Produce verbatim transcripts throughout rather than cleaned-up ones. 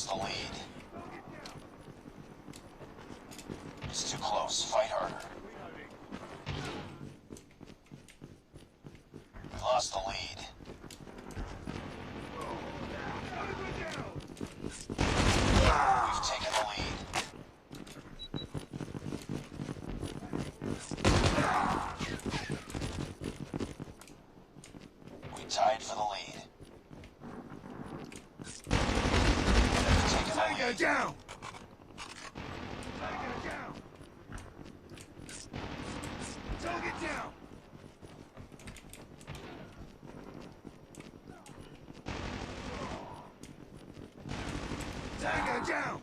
The lead. It's too close. Fight harder. We lost the lead. We've taken the lead. We tied for the lead. We've taken the lead. Tiger down! Tiger down! Target down! Tiger down!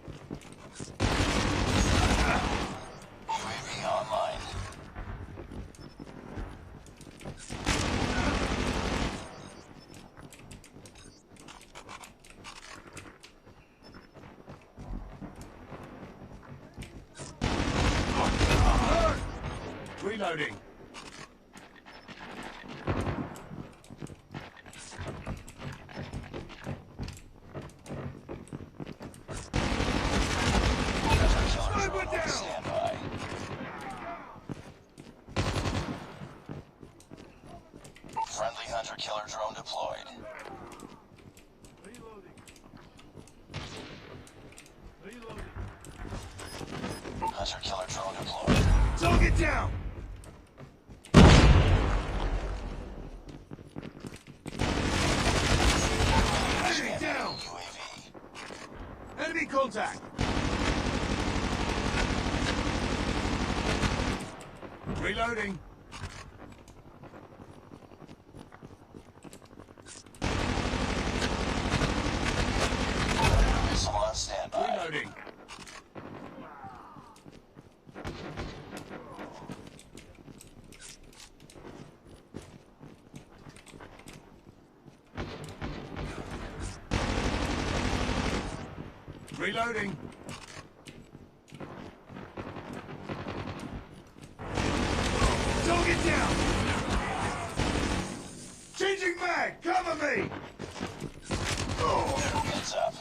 U A V online. Reloading. Sniper down! Stand by. Friendly hunter-killer drone deployed. Hunter-killer drone deployed. Target down! Enemy down! U A V. Enemy contact! Reloading. Missile on standby. Reloading. Reloading. Target down! Changing mag! Cover me! Heads up.